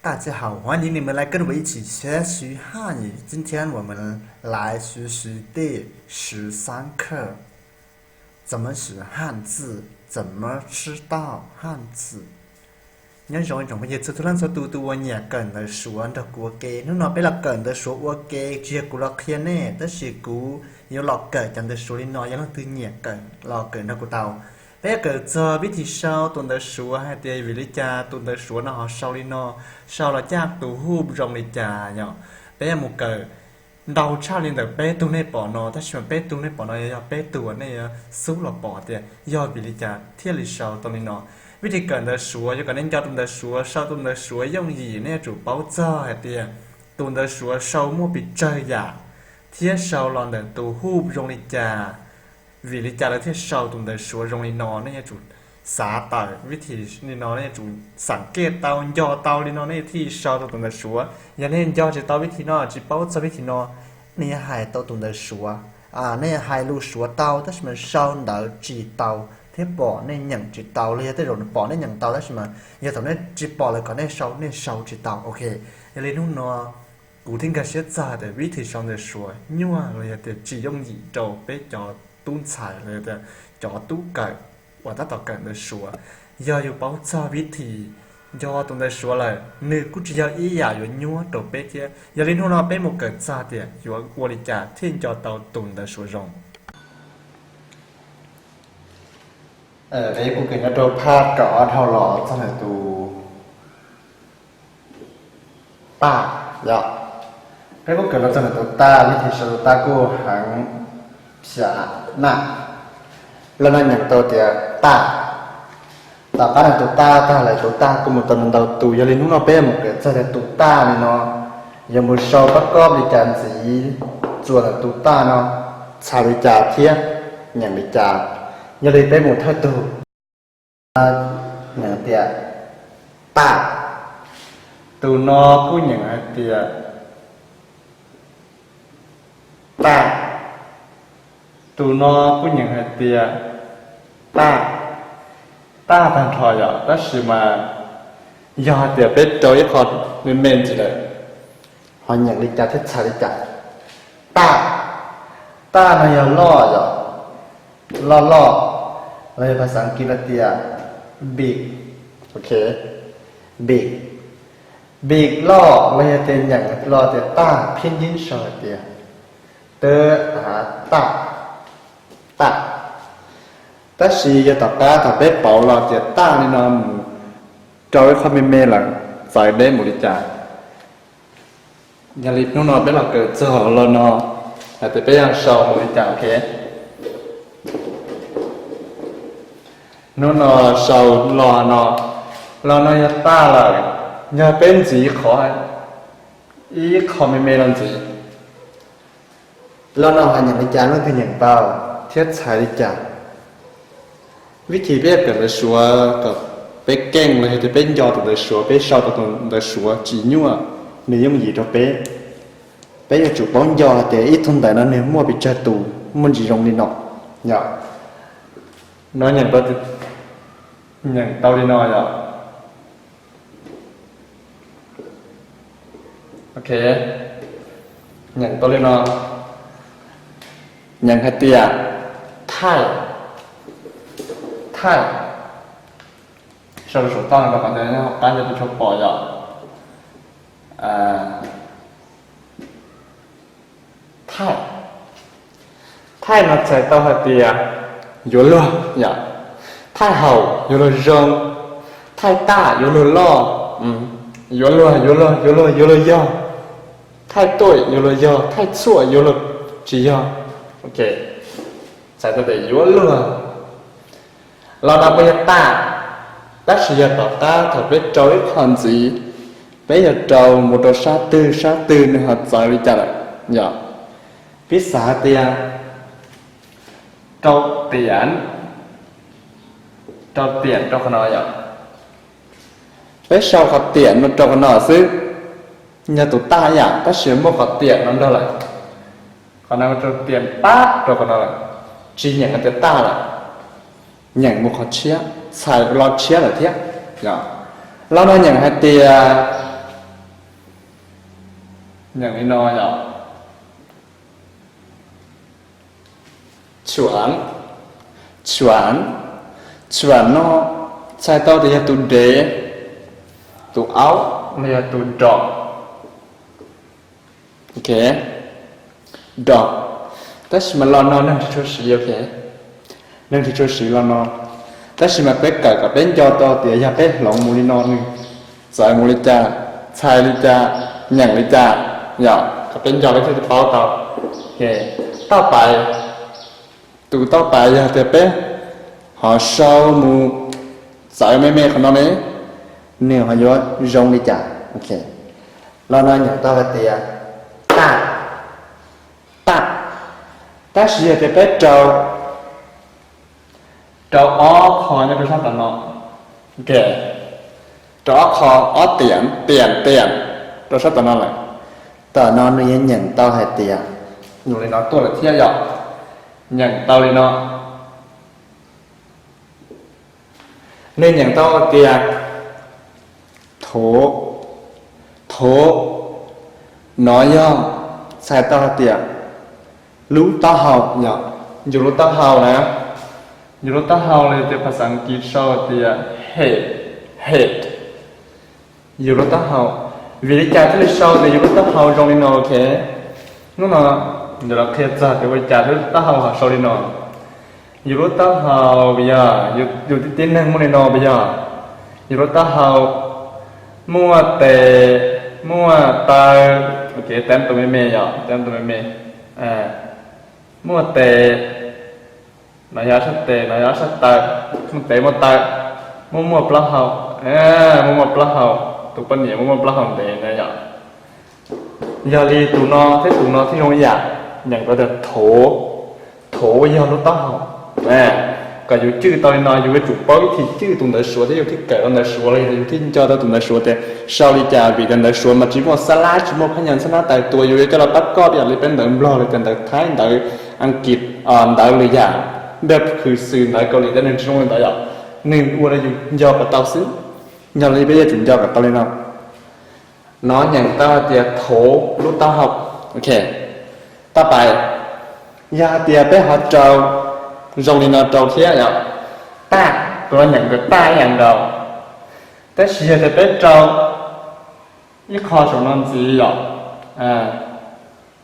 大家好，欢迎你们来跟我一起学习汉语。今天我们来学习第十三课，怎么写汉字，怎么知道汉字。Nyob zoo ib tsoom phooj ywg txhua txhua leej txhua tus, tus uas nyiam kawm ntawv Suav nrog kuv ua ke. Hnub no peb los kawm ntawv Suav ua ke, tsis yog kuv los qhia nej, tab sis kuv yuav los kawm cov ntawv Suav li no, yog leej twg nyiam kawm los kawm nrog kuv tau. Peb yuav kawm txog vib thim sau tus ntawv Suav hais tias vim li cas tus ntawv Suav no ho sau li no, sau los caj tus huj zoo li cas yom. Peb yuav mus kawm ntau tshaj li ntawm peb tug nej pom no, tab sis mas peb tug nej pom no yog peb tug uas nej yuav xub los pom tias yog vim li cas thiaj li sau tau li no. Vib thim kawm ntawv Suav yuav kom nej nco tus ntawv Suav, sau tus ntawv Suav yooj yim, nej yuav tsum paub txog hais tias tus ntawv Suav sau muaj pes tsawg yam thiab sau los ntawm tus huj zoo li cas, vim li cas lawv thiaj sau tus ntawv Suav zoo li no, nej yuav tsum xav tawm vib thim li no, nej yuav tsum xam kej tau, nco tau li no nej thiaj sau tau tus ntawv Suav. Yog nej nco tsis tau vib thim no, tsis paub txog vib thim no, nej yuav hais tau tus ntawv Suav, nej hais lus Suav tau tab sis mas sau ntawv tsis tau thiab pom nej nyeem tsis tau, los yog tej zaum pom nej nyeem tau tab sis mas yog thaum nej tsis pom lawv kom nej sau, nej sau tsis tau. Ok, yog li hnub no kuv thiaj nkag siab txog tias vib thim sau ntawv Suav nyuaj los yog tias tsis yooj yim rau peb cov tub ntxhais los yog tias cov tub kawm uas tab tom kawm ntawv Suav. Yog yus paub txog vib thim nco tus ntawv Suav lawm, nws kuj tsis yog ib yam yuav nyuaj rau peb thiab. Yog li hnub no peb mus kawm txog tias yuav ua li cas thiaj nco tau tus ntawv Suav zoo. Peb kuj kawm nyob rau phaj kaum ob dhau los txog ntawm tus paj yom. Peb kuj kawm los txog ntawm tus taj, vib thim sau tus taj kuj heev xyav naj. Los no nyeem tau tias taj. Tom qab ntawm tus taj tag lawm, tus taj kuj mus tau ntau tus, yog li hnub no peb mus kawm txog tias tus taj li no yuav mus sau pab kob li cas ntxiv, txuas ntawm tus taj no txhais li cas thiab nyeem li cas. Yog li peb mus thawj tug. Nyeem tias taj. Tus no kuj nyeem hais tias taj. Tus no kuj nyeem hais tias taj. Taj tag nrho yom, tab sis mas yog hais tias peb rau ib qho me me ntxiv lawm, ho nyeem li cas thiab txhais li cas? Taj, taj no yog loj yom, loj loj, los yog phas xas Askiv los tias big, ok, big, big loj los yog tias nyeem los tias taj, phiab ncib sau hais tias taj, taj. Tab sis yog tom qab thaum peb pauv los tias taj li no mus rau ib qho me me lawm, txawv deb mus li cas? Yog li hnub no peb los kawm txog los no hais tias peb yuav sau mus li cas, ok. Hnub no sau los no, los no yog taj lawm, yog peb ntxiv qhov, ib qho me me los ntxiv. Los no ho nyeem li cas, leej twg nyeem tau thiab txhais li cas? Vib thim peb yuav kawm ntawv Suav kom peb keej los yog tias peb nco tus ntawv Suav, peb sau tau tus ntawv Suav tsis nyuaj, nws yooj yim rau peb. Peb yuav tsum paub nco hais tias ib tug ntawv no nws muaj pes tsawg tus, muaj ntsis zoo li no yom. No nyeem tau, nyeem tau li no yom. Ok, nyeem tau li no, nyeem hais tias thaij, thaij. Sau rau saum toj no rau qhov tias nyob hauv qab nws tsis tshua pom yom. Thaij, thaij no txhais tau hais tias yuav luag yom. Thaij haum yuav luag zoo, thaij taj yuav luag loj, yuav luag, yuav luag, yuav luag, yuav luag yog, thaij tuaj yuav luag yog, thaij txhuaj yuav luag tsis yog. Ok, txhais tau tias yuav luag. Los no puas yog taj? Tab sis yog tom qab thaum peb rau ib qho ntxiv, peb yog rau mus rau sab twg sab twg nws ho txawv li cas lawm yom. Peb xav hais tias rau tiam, rau tiam rau qhov no yom. Peb sau qhov tiam no rau qhov no xwb, yog tus taj ib yam tab sis muaj qhov tiam no nrog lawm. Qhov no rau tiam pab rau qhov no lawm, tsis nyeem hais tias taj lawm, nyeem mus qhov tshiab, txhais lo tshiab lawm thiab. Los no nyeem hais tias Nyeem li no yom. Chuam, chuam, chuam no txhais tau tias yog tus dev, tus aub los yog tus dog. Ok, dog. Tab sis mas lo no neeg tsis tshua siv, ok, neeg tsis tshua siv lo no. Tab sis mas peb kawm kom peb nco tau tias yog peb hloov mus li no nws txawv mus li cas, txhais li cas, nyeem li cas, yog kom peb nco peb thiaj paub tau. Toj pais, tus toj pais yog tias peb ho sau mus txawv me me qhov no ne, nws ho yuav zoo li cas? Ok, lo no nyeem tau hais tias taj, taj. Tab sis yog tias peb rau, rau ob qho nyob rau sab tom no, ok, rau ob qho, ob tiam, tiam, tiam rau sab tom no lawm, tom no nws yuav nyeem tau hais tias, nws li no tuaj lawm thiab yom, nyeem tau li no. Nws nyeem tau tias thuv, thuv, no yog txhais tau hais tias lub taub hau yom, yus lub taub hau na, yus lub taub hau los yog tias phas xas Askiv sau tias head, head, yus lub taub hau. Vim li cas thiaj li sau tias yus lub taub hau zoo li no, ok? Hnub no yus los qhia txog tias ua li cas lub taub hau ho sau li no. Yus lub taub hau puas yog, yus tib tib neeg muaj li no puas yog? Yus lub taub hau muaj tes, muaj taw, ok, teb tus me me yom, teb tus me me, muaj tes, no yog ob sab tes, no yog ob sab taw, muaj tes muaj taw, muaj muaj plaub hau, muaj muaj plaub hau, tus poj niam muaj muaj plaub hau ntev na yom. Yog li tus no thiab tus no thiaj zoo ib yam, nyeem tau tias thuv, thuv yog lub taub hau. Kom yus cwj tau li no yus yuav tsum paub vib thi cwj tus ntawv Suav thiab yus thiaj kawm tau ntawv Suav los yog yus thiaj nco tau tus ntawv Suav tias sau li cas, vim tias ntawv Suav mas tsis muaj xab lab, tsis muaj phab nyas xab nab tais tua, yus yuav coj los pab koj ib yam li peb ntawv Nplog los tias ntawv Thaib, ntawv Askiv, ntawv lwm yam, npaj khwv xwm ntawv Kaus Lim tej neeg tsis zoo li ntawd yom. Nws ua rau yus nco kom tau xwb, yog li peb yuav tsum nco kom tau li no. No nyeem tau hais tias thuv lub taub hau, ok. Toj pais, yog hais tias peb ho rau zoo li no rau thiab yom, taj, tus no nyeem tias taj ib yam nkaus, tab sis yog tias peb rau ib qho saum no ntxiv yom,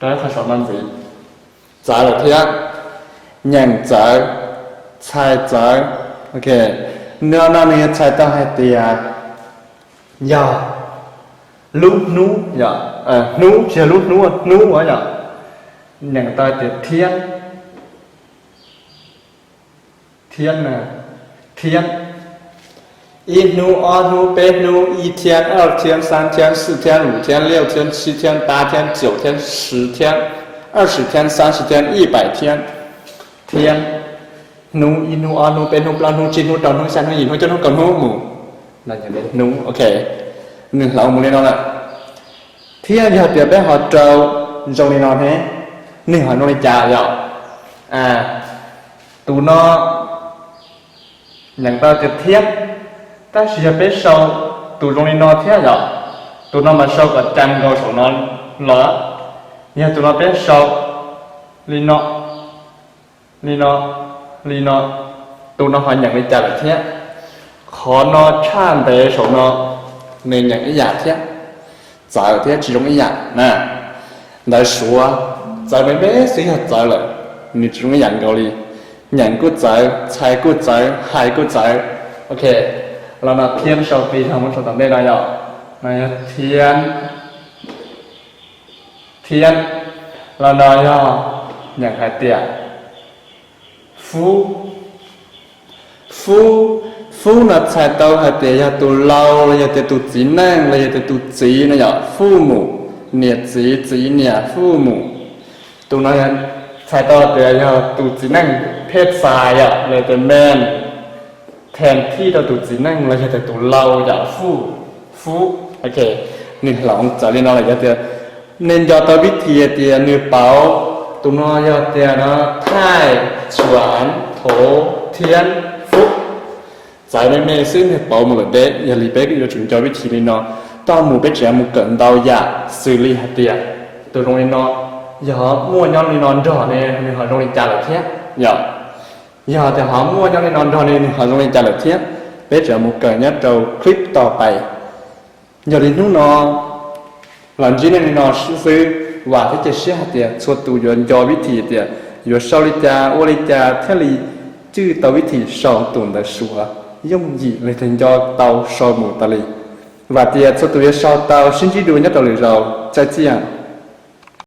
rau ib qho saum no ntxiv, txawv lawm thiab, nyeem txawv, txhais txawv, ok. Nws no nws yuav txhais tau hais tias yog lub hnub, hnub tsis yog lub hnub, hnub yom, nyeem tau tias thiab, thiab, thiab. Ib hnub, ob hnub, peb hnub, 一天, 二天, 三天, 四天, 五天, 六天, 七天, 八天, 九天, 十天, 二十天, 三十天, 一百天, thiab. Hnub, ib hnub, ob hnub, peb hnub, plaub hnub, tsib hnub, rau hnub, xya hnub, yim hnub, cuaj hnub, kaum hnub mus, hnub, ok. Nws hloov mus li no lawm. Thiab yog tias peb ho rau zoo li no ne, nws ho zoo li cas yom? Tus no nyeem tau tias thiab, tab sis yog peb sau tus zoo li no thiab yom, tus no mas sau kom cas nkaus saum no los, yog tus no peb sau li no, li no, li no, tus no ho nyeem li cas lawm thiab? Qhov no tshaj ntev saum no, nws nyeem ib yam thiab, txawv thiab tsis zoo ib yam na. Ntawv Suav txawv me me xwb yog txawv lawm, nws tsis zoo ib yam nkaus li. Nyeem kuj txawv, txhais kuj txawv, hais kuj txawv. Ok, los no thiab sau plig zog mus rau tom ntej no yom, no yog thiab, thiab, los no yog nyeem hais tias fub, fub, fub no txhais tau hais tias yog tus lau los yog tias tus txiv neej los yog tias tus txiv no yom, fuj mus, niam txiv, txiv niam, fuj mus. Tus no txhais tau tias yog tus txiv neej phej xais yom, los tias man, then thij rau tus txiv neej los yog tias tus lau yom, fuj, fuj. Ok, nws hloov txawv li no lawm, yog tias nej nco tau vib thi hais tias nws pauv, tus no yog tias no thaij, txhuam, thov, thiab, fub, txawv me me xwb nws pauv mus lawm deb. Yog li peb yuav tsum nco vib thi li no. Toj mus peb tseem mus kawm ntau yam xws li hais tias Tus zoo li no, yog muaj nyob li no nrog ne nws ho zoo li cas lawm thiab? Yog, yog tias ho muaj nyob li no nrog ne nws ho zoo li cas lawm thiab? Peb tseem mus kawm nyob rau clip tom pais. Yog li hnub no los ntsib nej li no xwb, vam thiab cia siab hais tias txhua tus yuav nco vib thim tias yuav sau li cas ua li cas thiaj li cwj tau vib thim sau tus ntawv Suav yooj yim li thiaj nco tau sau mus tas li. Vam tias txhua tus yuav sau tau, sib ntsib dua nyob rau lwm zaus, tsaim txiaj.